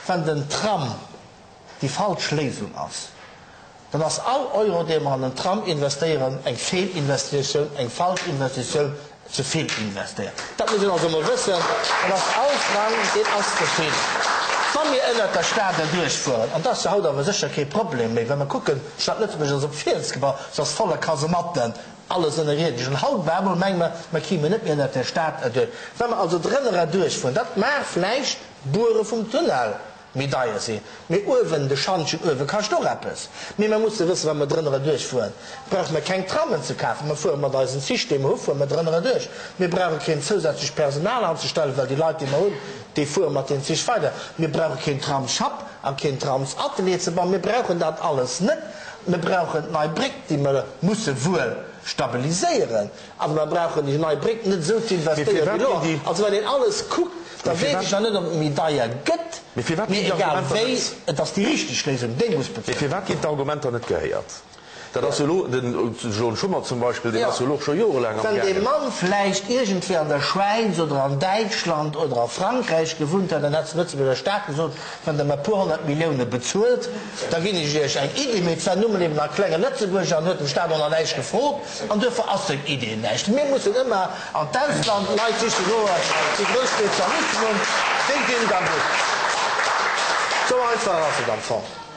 Wann den Tram déi falsch Léisung ass, dann ass all Euro, dee mer an den Tram investéieren, eng Feelinvestitioun, eng falsch Investitioun, ze vill investéiert. Dat muss een also emol wëssen, dann ass all Frang, deen ass ze vill. Wa mir ënnert der Stad erduerchfueren, an dat ass jo haut awer sécher kee Problem méi, wa mer kucken, d'Stad Lëtzebuerg ass op Fiels gebaut, se ass voller Kasematten, alles ënnerierdesch, an haut op eemol menge mer, mer kimen net méi ënnert der Stad erduerch. Wa mer also drënner erduerchfueren, dat mag vläicht d'Buere vum Tunnel méi deier sinn. Mee uewen, de Schantjen uewe kascht och eppes. Mee mer musse wëssen, wa mer drënner erduerch fueren, brauche mer keng Trammen ze kafen. Mer fuere mat eisen Zich, déi mer hu, fuere mer drënner erduerch. Mir brauche keen zousätzlecht Personal anzestellen, well déi Leit, déi mer hunn, déi fuere mat den Zich weider. Mir brauche keen Tramsschapp a keen Tramsatelier ze bauen. Mir brauchen dat alles net. Mir brauchen d'nei Bréck, déi mer musse wuel stabiliséieren. Awer mer brauchen déi nei Bréck net esou ze investéieren wéi elo. Also wann een alles kuckt, da weess ech nach net, ob et méi deier gëtt, mee egal wéi, et ass déi richteg Léisung, déi muss bezuelt ginn. Mee firwat ginn d'Argumenter net gehéiert? Dat ass jo elo, den John Schummer zum Beispill, deen ass jo elo och scho jorelaang am Wann dee gaangen. Mann vläicht iergendwéi an der Schwäiz oder an Däitschland oder a Frankräich gewunnt hätt, dann hätt den Lëtzebuerger Staat gesot, Wann Der mer e puer 100 Millioune bezuelt, da ginn ech Iech eng Iddi. Mee et war nu mol eben a klenge Lëtzebuerger an huet dem Staat och nach näischt gefrot. An duerfir ass seng Idee näischt. Mir mussen ëmmer an d'Ausland Leit siche goen, déi grouss Spezialisten hunn. Déi sinn da gutt. Sou einfach ass et am Fong.